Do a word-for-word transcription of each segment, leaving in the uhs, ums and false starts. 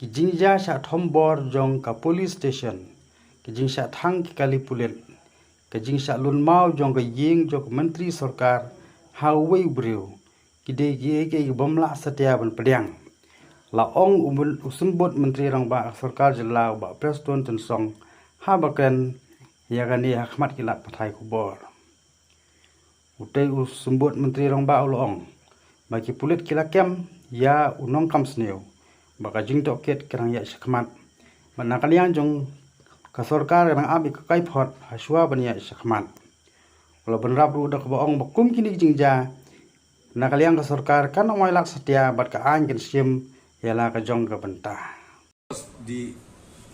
Ki jingjia shah thombor jong ka police station, ki jingshah thang ki kali pulit, ka jingshah lun maw jong ka ïing jong ka mantri sorkar ha uwei u briew, ki dei ki ei ki ei ki bym lah satia ban pdiang. La ong u symbud mantri rangbah sorkar jylla u Bah Prestone Tynsong haba kren ïa kane ha khmat ki lad pathai khubor. Utei u symbud mantri rangbah u la ong ba ki pulit ki la kem ïa u nongkam sniew ba ka jingtohkit ka nang ïaid shakhmat, ba na ka liang jong ka sorkar ka nang ap ïa ka kaiphod ha shuwa ban ïaid shakhmat. U la bynrap ruh da kaba ong ba kum kine ki jingjia na ka liang ka sorkar kan ym ailad satia bad ka aiñ kan shim ïa la ka jong ka bynta. The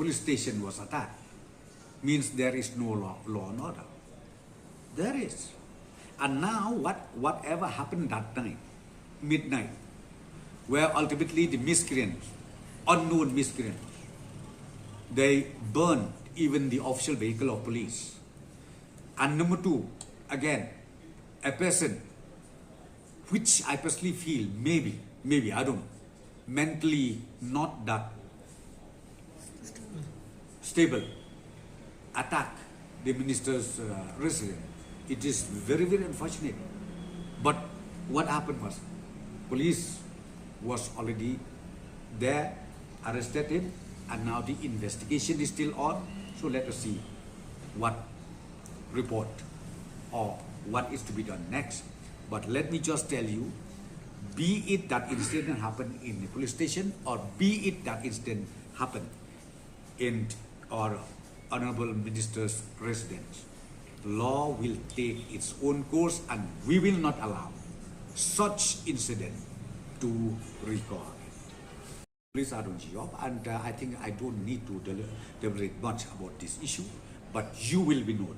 police station was attacked. Means there is no law, law and order. There is. And now what, whatever happened that night, midnight, where ultimately the miscreants, unknown miscreants, they burned even the official vehicle of police. And number two, again, a person which I personally feel maybe, maybe, I don't know, mentally not that stable, attack the minister's uh, residence. It is very, very unfortunate. But what happened was, police was already there, arrested him, and now the investigation is still on. So let us see what report or what is to be done next. But let me just tell you, be it that incident happened in the police station or be it that incident happened in our honorable minister's residence, law will take its own course and we will not allow such incident to recur. Police are doing job, and uh, I think I don't need to del- deliberate much about this issue, but you will be known.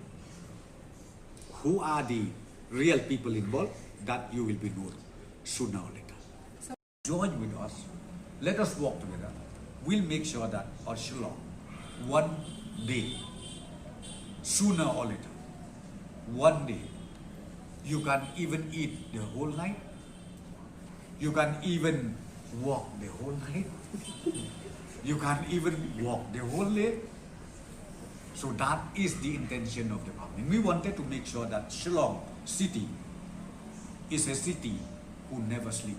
Who are the real people involved? That you will be known sooner or later. Join with us. Let us work together. We'll make sure that our Shillong, one day, sooner or later, one day, you can even eat the whole night. You can even walk the whole night. You can even walk the whole day. So that is the intention of the government. We wanted to make sure that Shillong city is a city who never sleep.